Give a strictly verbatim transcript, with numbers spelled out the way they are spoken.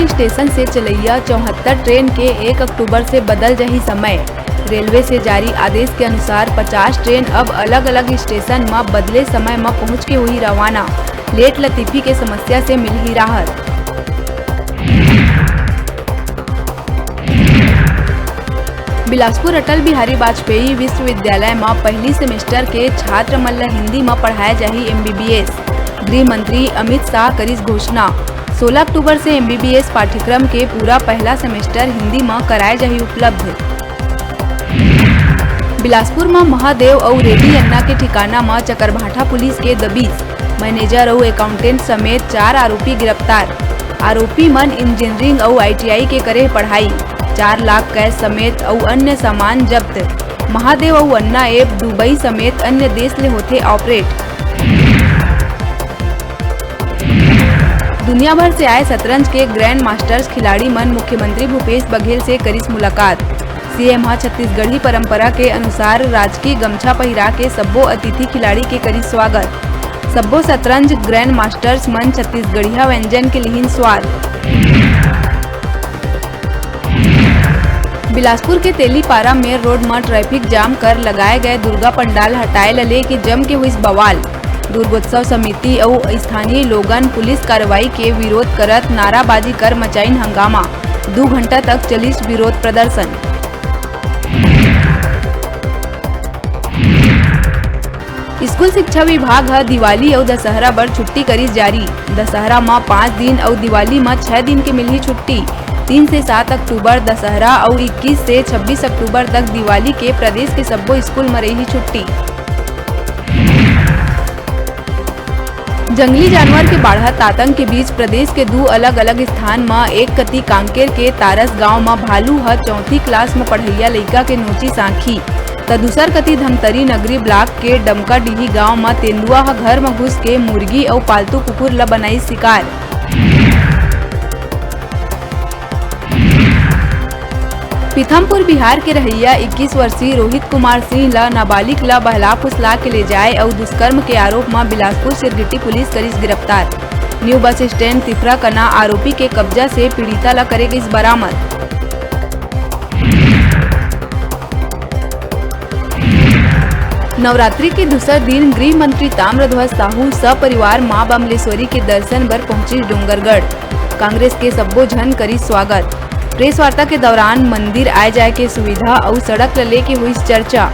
Station से चलइया चौहत्तर ट्रेन के एक अक्टूबर से बदल जाही समय। रेलवे से जारी आदेश के अनुसार पचास ट्रेन अब अलग-अलग स्टेशन म बदले समय म पहुंच के होही रवाना। लेट लतीफी के समस्या से मिलही राहत। बिलासपुर अटल बिहारी वाजपेयी विश्वविद्यालय म पहली सेमेस्टर के छात्र मन ल हिंदी म पढ़ाए जाही एमबीबीएस। गृह मंत्री अमित शाह करिस घोषणा। सोलह अक्टूबर से एमबीबीएस पाठ्यक्रम के पूरा पहला सेमेस्टर हिंदी म कराए जाही उपलब्ध। बिलासपुर म महादेव अउ रेड्डी अन्ना के ठिकाना म चकरभाठा पुलिस के दबिश। मैनेजर अउ अकाउंटेंट समेत चार आरोपी गिरफ्तार। आरोपी मन इंजीनियरिंग अउ आईटीआई के करे पढ़ाई। चार लाख कैश समेत अउ अन्य सामान जब्त। महादेव अउ अन्ना ऐप दुबई समेत अन्य देश ले होथे ऑपरेट। दुनिया भर से आए शतरंज के ग्रैंड मास्टर्स खिलाड़ी मन मुख्यमंत्री भूपेश बघेल से करिस मुलाकात। सीएम ह छत्तीसगढ़ी परंपरा के अनुसार राजकीय गमछा पहिरा के सब्बो अतिथि खिलाड़ी के करिस स्वागत। सब्बो शतरंज ग्रैंड मास्टर्स मन छत्तीसगढ़िया व्यंजन के लिहिन स्वाद। बिलासपुर के तेलीपारा मेन रोड म ट्रैफिक जाम कर लगाए गए दुर्गा पंडाल हटाए ल लेके जम के हुइस बवाल। दुर्गोत्सव समिति अउ स्थानीय लोगन पुलिस कार्रवाई के विरोध करत नाराबाजी कर मचाइन हंगामा। दू घंटा तक चलिस विरोध प्रदर्शन। स्कूल शिक्षा विभाग ह दिवाली अउ दशहरा बर छुट्टी करिस जारी। दशहरा म पाँच दिन अउ दिवाली म छह दिन के मिलही छुट्टी। तीन से सात अक्टूबर दशहरा अउ इक्कीस से छब्बीस अक्टूबर तक दिवाली के प्रदेश के सब्बो स्कूल म रही छुट्टी। जंगली जानवर के बाढ़त आतंक के बीच प्रदेश के दू अलग-अलग स्थान म एक कती कांकेर के तारस गांव म भालू ह चौथी क्लास म पढ़इया लइका के नोचिस आंखी, त दूसर कती धमतरी नगरी ब्लॉक के डमकाडीही गांव म तेंदुआ ह घर म घुस के मुर्गी अउ पालतू कुकुर ल बनाइस शिकार। पीथमपुर बिहार के रहइया इक्कीस वर्षीय रोहित कुमार सिंह ल नाबालिग ल बहला फुसला के ले जाए अउ दुष्कर्म के आरोप म बिलासपुर सिरगिट्टी पुलिस करिस गिरफ्तार। न्यू बस स्टैंड तिफरा कना आरोपी के कब्जा से पीड़िता ल करे गइस बरामद। नवरात्रि के दूसर दिन गृह मंत्री ताम्रध्वज साहू सपरिवार मां बमलेश्वरी के दर्शन बर पहुंचिस डोंगरगढ़। कांग्रेस के सब्बो झन करिस स्वागत। प्रेस वार्ता के दौरान मंदिर आए जाए के सुविधा अउ सड़क ल लेके हुइस चर्चा।